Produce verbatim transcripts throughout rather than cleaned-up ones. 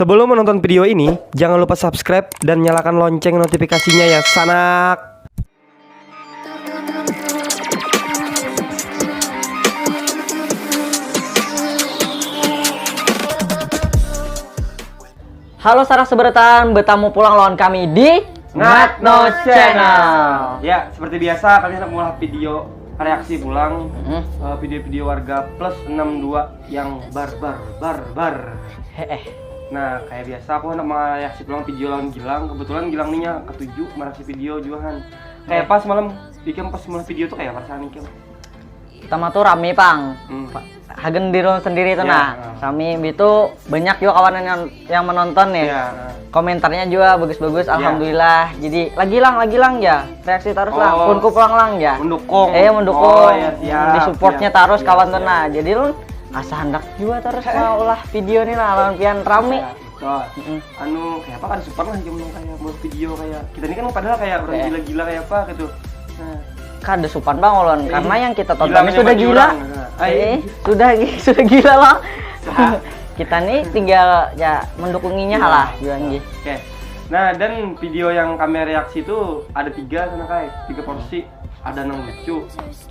Sebelum menonton video ini, jangan lupa subscribe dan nyalakan lonceng notifikasinya ya, sanak. Halo sanak seberetan, betamu pulang lawan kami di Ngatno Channel. Ya, seperti biasa kami hendak mengolah video reaksi pulang Hmm. eh, video-video warga plus enam dua yang barbar barbar. Heeh. Nah, kayak biasa aku hendak mereaksi pulang video lawan Gilang. Kebetulan Gilang nih nya ketuju mereaksi video juga kan. Kayak pas malam ikam pas mulai video tuh kayak perasaan ikam. Pertama tuh rame pang. Hmm. Hagen diri sendiri tuh Ya, nah. nah. Rame itu banyak juga kawanan yang, yang menonton nih. Ya. Komentarnya juga bagus-bagus, Ya. alhamdulillah. Jadi lagi lang, lagi lang ya. Reaksi terus lang. Oh. Pun ku pulang lang ya. Mendukung. Eh mendukung. Oh, ya, siap, Di supportnya siap, terus siap, kawan tuh siap. Nah. Jadi lu asa hendak juga terus mau ulah video nih lah lawan pian rame. Ya, betul. Mm-mm. Anu kayak apa kan super lah yang kayak buat video kayak kita ini kan padahal kayak orang Eh. gila-gila kayak apa gitu. Nah, Kada supan bang ulun, karena yang kita tonton Gila ini sudah menyambat gila. Orang, nah. Ai. Eh, sudah sudah gila lah. Sah. Kita nih tinggal ya mendukunginya Iya. Lah, bilang gitu. Oke. Nah, dan video yang kami reaksi itu ada tiga sana kai, tiga porsi. Ada yang lucu,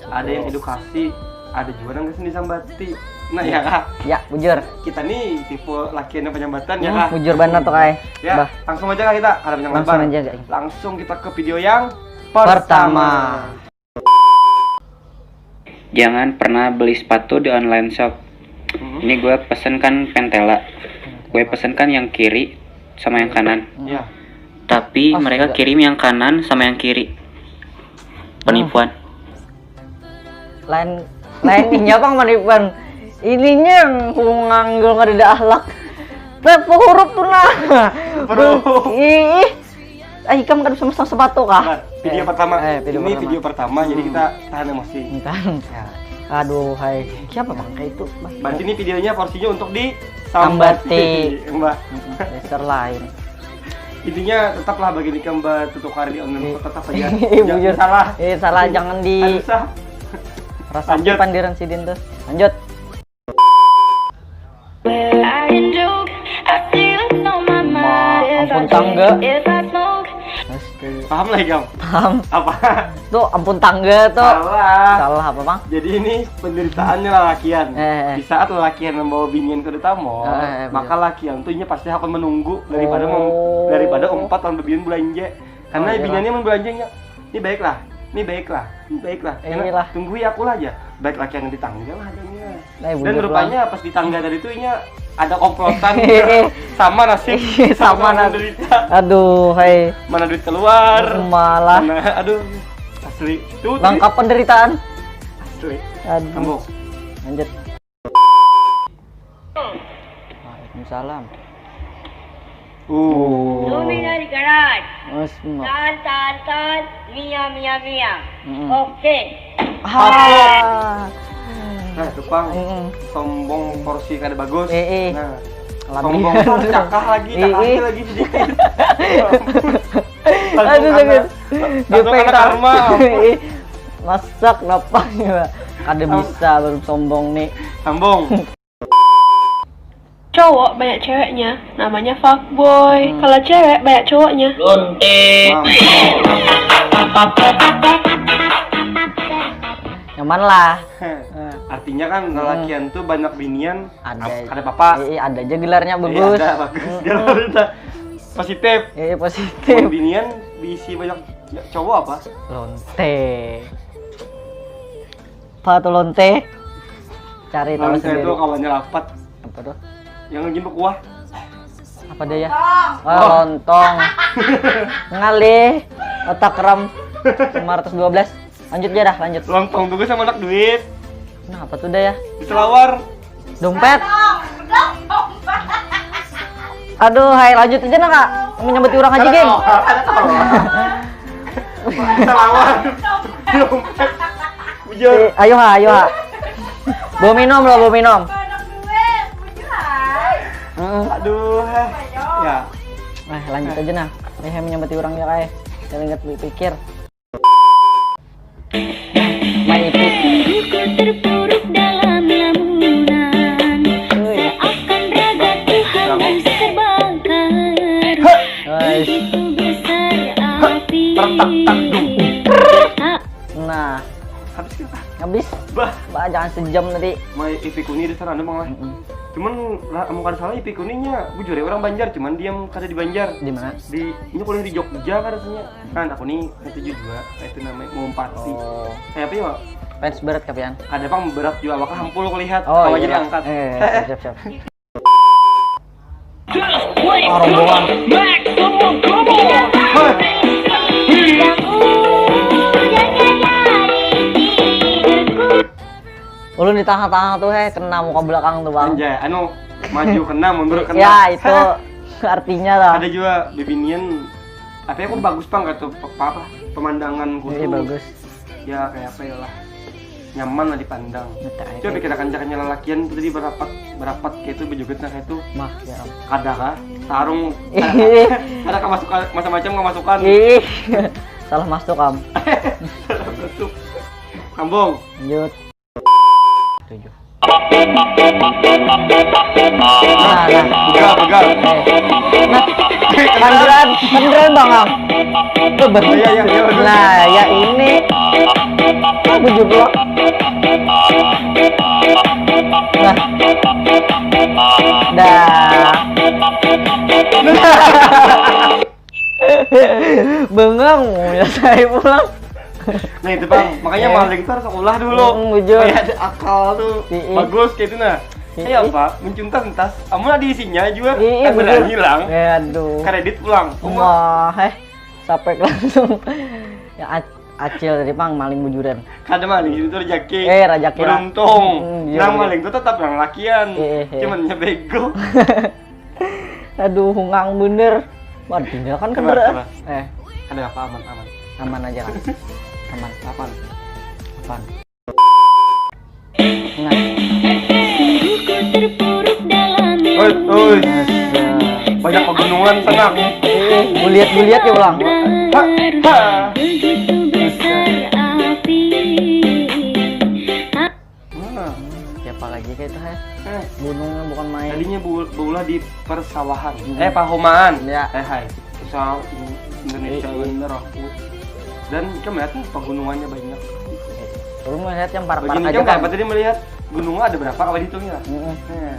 ada yang edukasi, ada juga yang seni sambati. Nah, ya kak, Ya, bujur. kita nih tipe laki yang penyambatan ya Hmm, kak. Bujur banget tuh kai. Ya, Bah, langsung aja kak kita, ada yang Langsung lebar. Aja, Kak. Langsung kita ke video yang Pertama. pertama. Jangan pernah beli sepatu di online shop. Hmm. Ini gue pesen kan Pentela. Gue pesen kan yang kiri sama yang kanan. Ya. Tapi Astaga. Mereka kirim yang kanan sama yang kiri. Penipuan. Lain lain inya bang penipuan. Ininya yang nganggul nggak ada akhlak. Berapa huruf tuh nah? Bro. Ih. Ah, ikam kada bisa masang sepatu kah? Nah, video Eh, pertama. eh, video Ini pertama. Video pertama, jadi kita tahan emosi. Entah. Ya. Aduh, hai. Siapa bang kayak itu? Bang? Berarti ini videonya porsinya untuk di Sambati. Mbah. Dasar lain. Intinya tetaplah bagi nikam mbah tutukar di online Iya. tetap aja. Iya, Jangan bujur. salah. Iya, salah, jangan di Aduh, sah. Rasa Lanjut. Pandiran sidin tuh. Lanjut. Well, I can joke, I feel it on my mind. Ampun If I tangga. Drink, if I smoke, Pasti. Paham lah ikam? Paham. Apa? Tuh ampun tangga tuh. Salah. Salah apa bang? Jadi ini penderitaannya lalakian. Eh, eh. Di saat lalakian membawa binian ke duta mall, Eh, eh, maka lakian tuh inya pasti akan menunggu daripada mem- Oh. daripada umpat lawan bebinian belanja. Karena Oh, iya. Biniannya mau belanjanya. Ini baiklah, ini baiklah, ini baiklah. Karena Iyalah. Tunggu ya aku lah aja. Baik lakian di tangga lah adanya. Eh, Dan bujur, rupanya Bang. Pas di tangga tadi tuh inya ada komplotan sama nasib Iya, sama nasib. Menderita. Aduh, hai. Mana duit keluar? Malah. Mana, aduh, asli. Tuh, tadi Lengkap penderitaan. Asli. Aduh. Sambung. Lanjut. Waalaikumsalam. Uh. Luminary garage. Mas, ma- Tan, tan, tan. Mia, mia, mia. Mm-mm. Oke. Ah. Nah, itu pang Mm-mm. Sombong porsi kada bagus. Eh, eh. Nah, Labi. Sombong pang cakah lagi, Eh, cakah eh. Lagi sedikit. Aduh, sakit. Langsung kena karma. Eh, masak napa ya? Kada bisa baru sombong nih. Sambung. Cowok banyak ceweknya, namanya fuckboy. Hmm. Kalau cewek banyak cowoknya. Mam. Nyaman lah. Artinya kan lalakian tuh banyak binian, Ada. Ada apa? Eh, eh, ada aja gelarnya Eh, bagus. Ada bagus. Hmm. Gelarnya positif. Eh, positif. Binian diisi banyak cowok apa? Lonte. Apa tuh lonte? Cari tahu Lonte sendiri. Itu kawannya rapat. Apa tuh? Yang lagi berkuah. Apa deh ya? Oh, lontong. Ngalih. Otak ram lima ratus dua belas. Lanjut aja dah, lanjut. Lontong tuh sama anak duit. Nah, apa tuh dah ya? Di selawar. Dompet. Aduh, hai lanjut aja nah, Kak. Menyambati orang aja, geng. Ada tahu. Selawar. Dompet. Bujur. Eh, ayo ha, ayo ha. Bawa minum loh, bawa minum. Heeh. Aduh. Ya. Nah, lanjut aja nah. Ini menyambati orang ya, Kak. Jangan ingat pikir. Main itu. Diriku terpuruk dalam lamunan. Seakan raga Tuhan dan serba Nah, habis kita. Habis. Bah, bah, jangan sejam tadi. Mai ipikuni di sana ada mang lah. Mm-mm. Cuman lah, amun kada salah ipikuninya bujur ya orang Banjar, cuman diam kada di Banjar. Di mana? Di ini kuliah di Jogja kan rasanya. Nah, aku nih itu juga itu namanya mau empati. Oh. Kayak apa ya? Fans berat kapian. Ada pang berat juga awak hampul kulihat. Oh, iya. Jadi angkat. Eh, siap, siap, siap. Ah, rombongan. Ulun di tengah-tengah tuh, heh, kena muka belakang tuh, Bang. Anjay, anu maju kena, mundur kena. Ya, itu artinya lah. Ada juga bibinian, tapi aku bagus, Bang, kata apa, pemandangan kudu. Iya, bagus. Ya, kayak apa ya lah. Nyaman lah dipandang. Coba pikirakan cakanya lalakian itu tadi berapat berapat kayak itu berjogetnya kayak itu. Mah ya. Kada kah? Sarung. Ada kemasukan macam-macam kemasukan. Ih. Salah masuk am. Salah masuk. Sambung. Lanjut. Tujuh. Nah, nah. Pegal, pegal. Nah, kanduran, kanduran bang am. Tuh betul. Iya, iya, iya, betul. Nah, ya ini. Aku juga. Nah. Dah. Bengang ya saya pulang. Nah itu bang, makanya iya. Maling tuh harus sekolah dulu. Hmm, bujur. Kayak ada akal tuh, iya. Bagus kayak itu nah. Iya. Kayak apa? Mencuntas entas, amun ada isinya juga. Iya, kan berani hilang. Ya, aduh. Kredit pulang. Wah, eh, sapek langsung. Ya, acil tadi pang maling bujuran. Kada maling itu rezeki. Eh, rezeki. Beruntung. Hmm, iya, nah, maling itu tetap yang lakian. Iya, iya. Cuman bego. Aduh, hungang bener. Wah, tinggalkan kan bener. Eh, ada apa aman aman. Aman aja kan. Aman. Aman. Aman. Nah. Oi, oi. Banyak pegunungan sana. Guliat-guliat ya ulang. Ha, ha. Nah, siapa lagi kayak itu, heh? Eh, gunungnya bukan main. Tadinya bu beulah di persawahan. Hmm. Eh, pahumaan. Ya. Eh, hai. Pesawat Indonesia eh, bener aku. Dan kita melihat tuh pegunungannya banyak. Belum melihat yang parah-parah aja kan. Apa tadi melihat gunungnya ada berapa kalau dihitungnya? Hmm. Nah.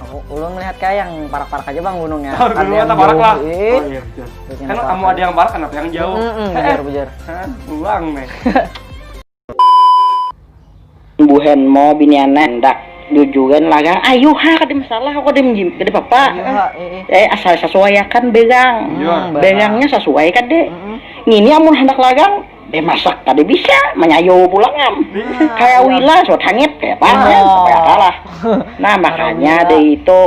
Aku ulun melihat kayak yang parak-parak aja bang gunungnya. Oh, gunungnya tak parak lah. Iya. Oh iya betul. Kan kamu ada yang parak kenapa yang jauh? Heeh, bujur bujur. Hah, pulang nih. Buhan mau biniana hendak jujugan lagang, ayu ha kada masalah aku kada menjim kada apa-apa. Eh asal sesuaiakan begang. Begangnya sesuai kada. Ngini amun hendak lagang, deh masak kada bisa, manyayu pulang am. Kayak wila suat hangit kayak apa kan supaya kalah. Nah makanya deh itu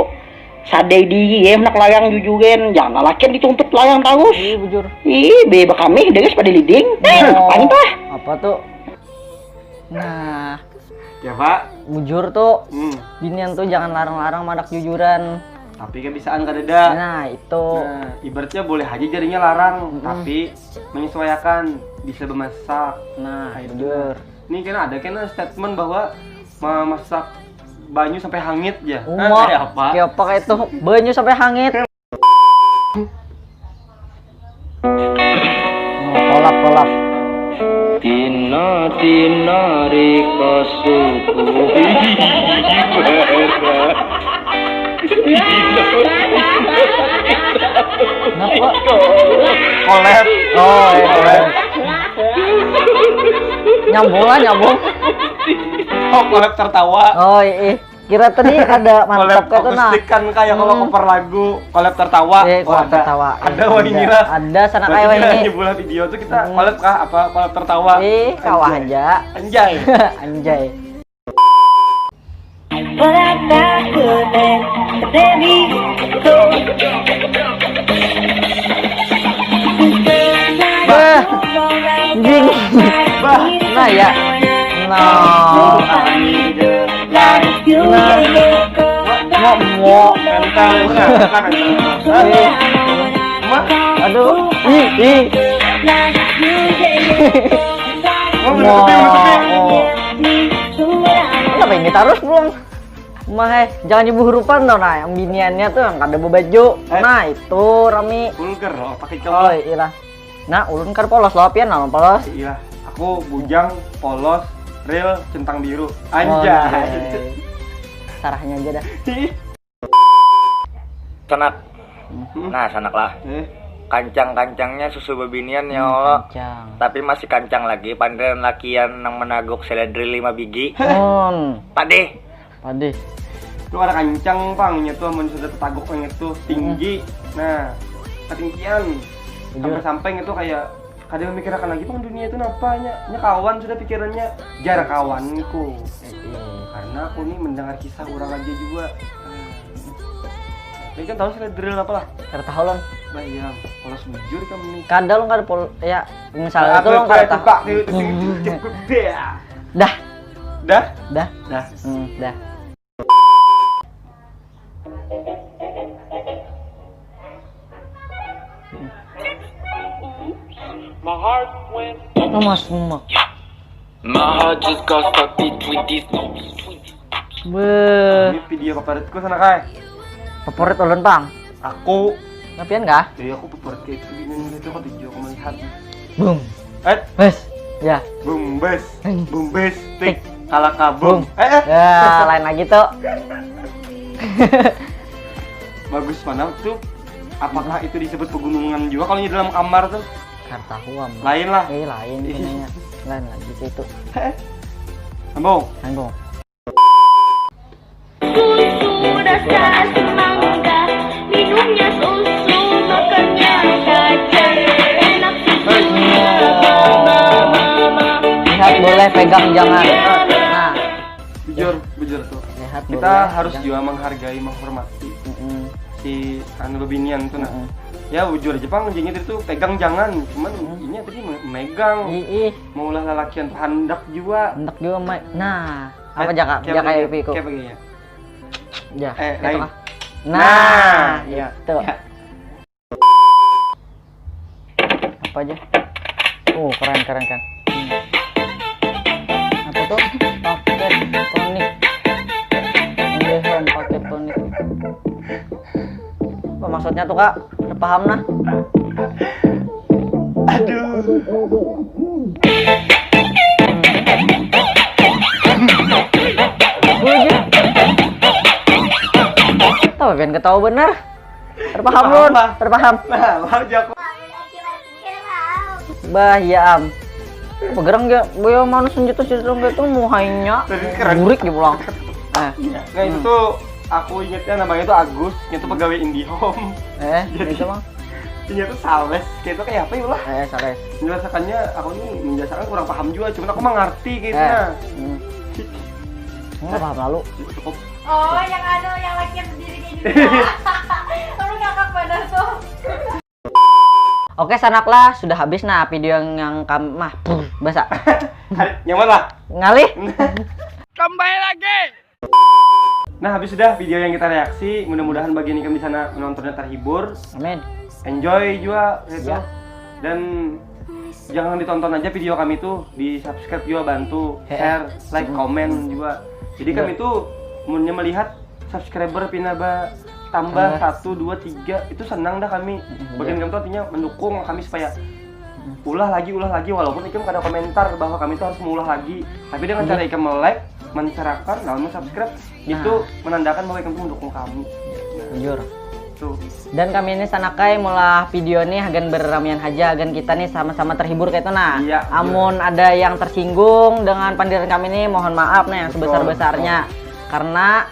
sadai di ya hendak lagang jujugan, jangan lalakian dituntut lagang tarus. Ih bujur. Ih be bakami degas pada liding. Apa itu? Apa tuh? Nah, ya pak. Bujur tuh, hmm. Binian tuh jangan larang-larang madak jujuran. Tapi kebisaan kadeda. Nah itu. Nah, ibaratnya boleh aja jarinya larang, hmm. Tapi menyesuaikan bisa memasak. Nah, nah itu. Bujur. Ini kena ada kena statement bahwa memasak banyu sampai hangit ya. Uma, nah, kayak apa? Kayak apa kayak itu? Banyu sampai hangit. Kolak kolak. Tina tina rika suku. Kenapa? Kolab. Oh, iya. Nyambung lah, nyambung. Oh, kolab tertawa. Oh, iya. Kira tadi ada mantap kayak tuh nah. Kan kayak kalau hmm. Cover lagu collab tertawa. Eh, collab tertawa. Ada wah ini lah. Ada sana kayak wah ini. Di bola video tuh kita hmm. Collab kah apa collab tertawa? Eh, kawah aja. Anjay. Anjay. Bah, anjing. Bah, nah ya. Nah. Nah. Mau mau. Aduh. Ih, ih. Mau. Kenapa ini terus belum? Mah eh, jangan ibu hurupan tau nah, yang biniannya tuh yang kada bebaju. Eh. Nah, itu rami. Vulgar loh, pakai cowok. Oh, iya. Nah, ulun kan polos loh, pian nama polos. Iya. Aku bujang, polos, real, centang biru. Anjay. Sarahnya aja dah. Sanak. Mhm. Nah, sanak lah. Eh, Kancang-kancangnya susu bebinian ya Allah. Kancang. Tapi masih kancang lagi pandiran lakian nang menaguk seledri lima bigi. Mon. Padih. Padih. Itu ada kancang pang nya tuh, amun sudah tetaguk nya tuh tinggi. Nah, ketinggian Bujur. Sampai-sampai nya tuh kayak kada memikirkan lagi pang dunia itu napa nya. Nya kawan sudah pikirannya, jar kawanku. Eh, eh. Karena aku nih mendengar kisah orang aja juga. Ini kan tahu sih drill apa lah? Kada tahu lon. Bah iya, kalau bujur kamu nih. Kada lon kada pol ya misalnya itu lon kada tahu. Dah. Dah. Dah. Dah. Dah. Hmm, dah. My heart went. Mas semak. My heart just got stuck between these notes. Beuh. Ini video favoritku sana kai. Favorit ulun pang. Aku Ngapian kah? Jadi aku favorit kayak itu, ini itu aku tujuh aku melihat. Boom. Eh, Wes. Ya. Bumbes, Hei. bumbes, tik, kalaka bum. Bum. Eh, eh. Ya, lain lagi tuh. Bagus mana tuh? Apakah itu disebut pegunungan juga kalau di dalam kamar tuh? Kada tahu am. Lain lah. Eh, lain Ih. Sebenarnya. Lain lagi sih itu. Sambung. Tanggung. Susu dasar semangga, minumnya susu, makannya kacang, enak susunya. Lihat boleh, pegang jangan. Nah, Bujur, bujur tuh. Lihat Kita boleh, harus pegang. Juga menghargai, menghormati Mm-mm. Si anu bebinian tuh nah. Mm-mm. Ya bujur aja pang jengit itu pegang jangan, cuman Mm-mm. ini tadi me- megang, Ih, maulah lalakian handak juga. hendak juga mai. Nah, apa Eh, jaka kayak jaka begini, piku. Kayak begini ya. Ya, Eh, itu lain. kah? Nah, Nah, iya. itu. Ya. Apa aja? Oh, keren keren kan. Hmm. Apa tuh? Paket tonik. Ini paket tonik. Apa maksudnya tuh, Kak? Udah paham nah? Aduh. Tahu kan ketawa bener. Terpaham Paham lun, lah. Terpaham. Nah, lah jago. Bah, ya am. Begerang ya, boyo manus senjata senjata kayak itu muhainya. Tapi keren. Burik dia pulang. Nah, Nah itu tuh aku ingetnya namanya tuh Agus, itu pegawai IndiHome. Eh, Jadi- itu mah. Ini tuh sales, kayak itu kayak apa ya lah? Eh, sales. Menjelaskannya aku nih menjelaskan kurang paham juga, cuman aku mengerti gitu Eh. nah. Hmm. Nggak paham lalu. Cukup. Oh, yang anu, yang laki yang berdiri kayak gitu. Orang ngakak bener tuh. Oke, sanak lah, sudah habis nah video yang, yang kam mah puh, basa. Nyaman lah. Ngalih. Kembali lagi. Nah habis sudah video yang kita reaksi, mudah-mudahan bagian ikam di sana menontonnya terhibur, Amin. Enjoy juga gitu. Ya. Dan jangan ditonton aja video kami tuh, di subscribe juga bantu, Heeh. share, like, Hmm. komen juga. Jadi Iya. Kami tuh munnya melihat subscriber pina ba tambah Tambah. Satu, dua, tiga itu senang dah kami. Hmm, Bagian iya. Kami tuh artinya mendukung kami supaya ulah lagi, ulah lagi, walaupun ikam kada komentar bahwa kami tuh harus mengulah lagi. Tapi dengan Iya. Cara ikam like, mencerahkan, lalu mensubscribe Nah. Itu menandakan bahwa ikam tuh mendukung kami. Jujur. Tuh. Dan kami ini sanakai maulah video nih agan berramian aja, agan kita nih sama-sama terhibur kayak itu nah. Iya, betul. Amun ada yang tersinggung dengan pandiran kami nih, mohon maaf nih yang Betul, sebesar-besarnya. Karena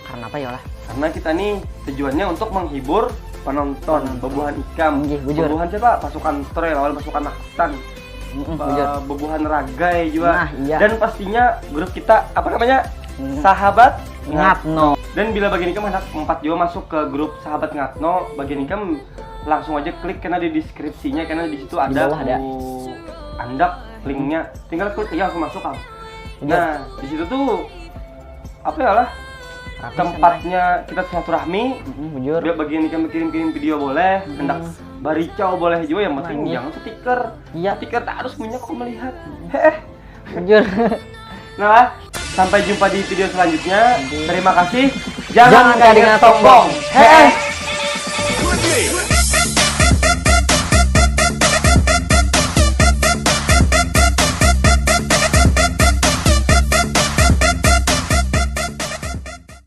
karena apa ya lah? Karena kita nih tujuannya untuk menghibur penonton, Penonton. Bebuhan ikam. Inggih, bujur. Bebuhan siapa? Pasukan Troy lawan pasukan Aksan. Mm-mm, Be- bujur. Bebuhan Ragai juga. Nah, iya. Dan pastinya grup kita apa namanya? Hmm. Sahabat Ngatno. Dan bila bagian ikam hendak empat juga masuk ke grup Sahabat Ngatno, bagian ikam langsung aja klik karena di deskripsinya karena di situ ada Di bawah ada. ku andak linknya, tinggal klik aja langsung masuk kan. Iya. Nah di situ tuh apa ya lah Rapi tempatnya kita silaturahmi. santai. Mm-mm, bujur. Biar bagian ikam kirim-kirim video boleh, Mm-mm. hendak baricau boleh juga, yang penting Nah, iya. Jangan stiker. Iya. Stiker tak harus punya kok melihat. Heeh. Bujur. Nah, sampai jumpa di video selanjutnya. Di- Terima kasih. Jangan, Jangan kaingat kaingat sombong. sombong. Heeh.